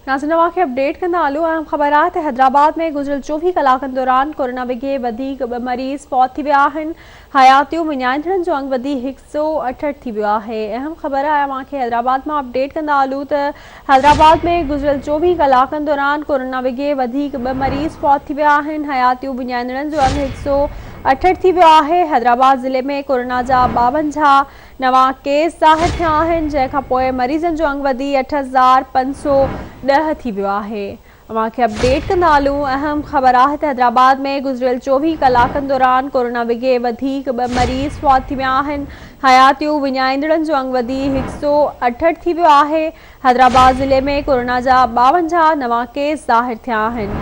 ناظرين اوهان کي اپڊيٽ ڪندا هلون اهم خبر آهي ته حيدرآباد ۾ گذريل 24 ڪلاڪن دوران ڪورونا وگهي وڌيڪ ٻه مريض فوت ٿي ويا آهن حياتيون وڃائيندڙن جو انگ وڌي 168 ٿي ويو آهي اهم خبر آهي اوهان کي حيدرآباد مان اپڊيٽ ڪندا هلون ته حيدرآباد ۾ گذريل 24 ڪلاڪن دوران ڪورونا وگهي وڌيڪ ٻه مريض فوت ٿي ويا آهن حياتيون وڃائيندڙن جو انگ 168 ٿي ويو آهي حيدرآباد ضلعي ۾ ڪورونا جا 52 نوان ڪيس ظاهر ٿيا آهن، جنهن کان پوء مريضن جو انگ وڌي 8510 ٿي ويو آهي. اوهان کي اپڊيٽ ڪندا هلون، اهم خبر آهي ته حيدرآباد ۾ گذريل 24 ڪلاڪن دوران ڪورونا وگهي وڌيڪ ٻه مريض فوت ٿي ويا آهن، حياتيون وڃائيندڙن جو انگ وڌي 168 ٿي ويو آهي، حيدرآباد ضلعي ۾ ڪورونا جا 52 نوان ڪيس ظاهر ٿيا آهن.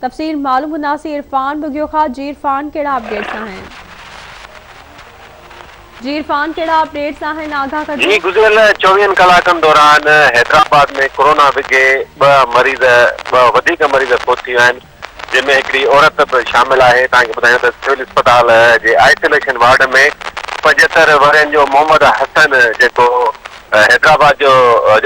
تفصيل معلوم ڪنداسين عرفان ٻگهيو کان جي عرفان ڪهڙا اپڊيٽس آهن. جي عرفان ڪهڙا اپڊيٽس آهن آگاهه ڪجو. جي گذريل چوويهن ڪلاڪن دوران حيدرآباد ۾ ڪورونا وگهي ٻه مريض ٻه وڌيڪ مريض فوت ٿي ويا آهن جنهن ۾ هڪڙي عورت به شامل آهي توهان کي ٻڌايون ته سول اسپتال جي آئسوليشن وارڊ ۾ 75 ورهين جو محمد حسن جيڪو حيدرآباد جو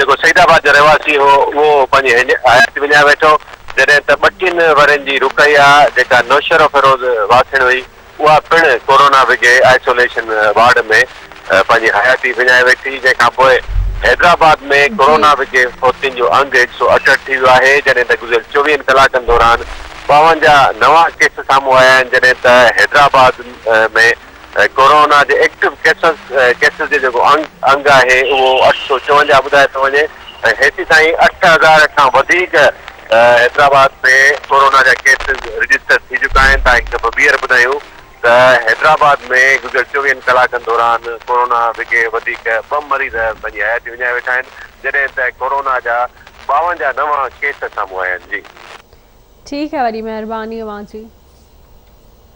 جيڪو سعيد آباد جو رهواسي هو اهو پنهنجي حياتي وڃائي ويٺو جڏهن ته ٻٽيهن ورهين جي رقيه جيڪا نوشهروفيروز واسڻ هئي اها پڻ ڪورونا وگهي آئسوليشن وارڊ ۾ پنهنجي حياتي وڃائي ويٺي جنهن کانپوء حيدرآباد ۾ ڪورونا وگهي فوتين جو انگ 168 ٿي ويو آهي جڏهن ته گذريل چوويهن ڪلاڪن دوران 52 نوان ڪيس سامهون آيا آهن جڏهن ته حيدرآباد ۾ ڪورونا جي ايڪٽو ڪيسز ڪيسز جو جيڪو انگ آهي اهو 854 ٻڌايو ٿو وڃي ۽ هيسيتائين 8000 کان وڌيڪ حيدرآباد ۾ ڪورونا جا ڪيسز رجسٽر ٿي چڪا آهن. توهان هڪ دفعو ٻيهر ٻڌايون ته حيدرآباد ۾ گذريل چوويهن ڪلاڪن دوران ڪورونا وگهي وڌيڪ ٻه مريض پنهنجي حياتي وڃائي ويٺا آهن جڏهن ته ڪورونا جا 52 نوان ڪيس سامهون آيا آهن. جي. ٺيڪ آهي وڏي مهرباني اوهان جي.